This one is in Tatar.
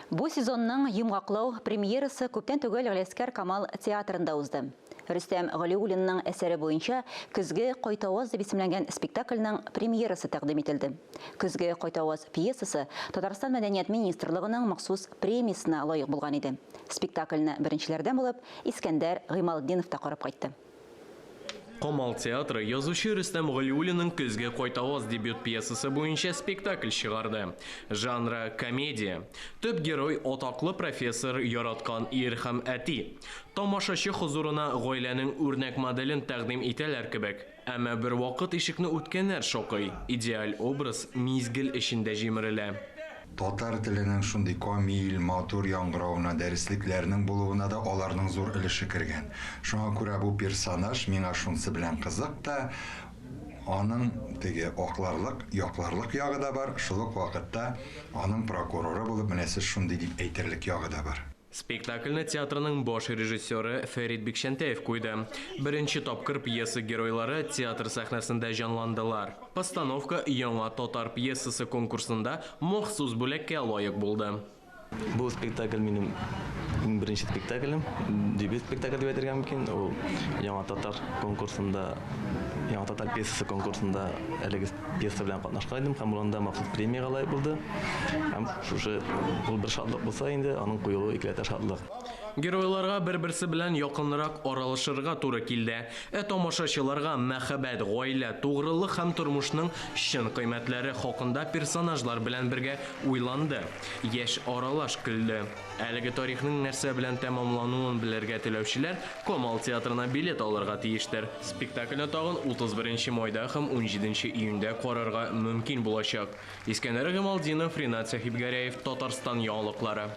Бу сезонның йомгаклау премьерасы күптән түгел Галиәскәр Камал театрында узды. Рөстәм Галиуллинның әсәре буенча Көзге кайтаваз дип исемләнгән спектакльнең премьерасы тәкъдим ителде. Көзге кайтаваз пьесасы Татарстан Мәдәният министрлыгының махсус премиясенә лаек булган иде. Спектакльне беренчеләрдән булып Искәндәр Гыймалтдинов та карап кайтты. Камал театры язучы Рөстәм Галиуллинның Көзге кайтаваз дебют пьесасы буенча спектакль чыгарды. Жанры комедия. Төп герой атаклы профессор, яраткан ир һәм әти. Тамашачы хозурына гаиләнең үрнәк моделен тәкъдим итәләр кебек. Әмма бервакыт ишекне үткәннәр шакый, идеаль образ мизгел эчендә җимерелә. Татар теленең шундый камил, матур яңгыравына, дәреслекләрнең булуына да аларның зур өлеше кергән. Шуңа күрә бу персонаж миңа шунысы белән кызык та, аның теге акларлык, якларлык ягы да бар, шул ук вакытта аның прокуроры булып, менә сез шундый дип әйтерлек ягы да бар. Спектакльне театрның баш режиссеры Фәрит Бикчәнтәев куйды. Беренче тапкыр пьеса геройлары театр сәхнәсендә җанландылар. Постановка Яңа татар пьесасы конкурсында махсус бүләккә лаек булды. Бу спектакль минем иң беренче спектаклем, дебют спектакль дип әйтергә мөмкин. Ул Яңа татар конкурсында, Яңа татар пьесасы конкурсында әлеге пьеса белән катнашкан идем һәм ул анда махсус премиягә лаек булды. Һәм шушы ул бер шатлык булса инде, аның куелуы икеләтә шатлык. Геройларга бер-берсе белән якынрак аралашырга туры килде. Ә тамашачыларга мәхәббәт, гаилә, тугрылык һәм тормышның чын кыйммәтләре хакында персонажлар белән бергә уйланды, яшь аралаш көлде. Әлеге тарихның нәрсә белән тәмамлануын белергә теләүчеләр Камал театрына билет алырга тиештер. Спектакльне тагын 31 майда һәм 17 июньдә карарга мөмкин булачак. Искәндәр Гыймалтдинов, Ринат Сәхибгәрәев, Татарстан яңалыклары.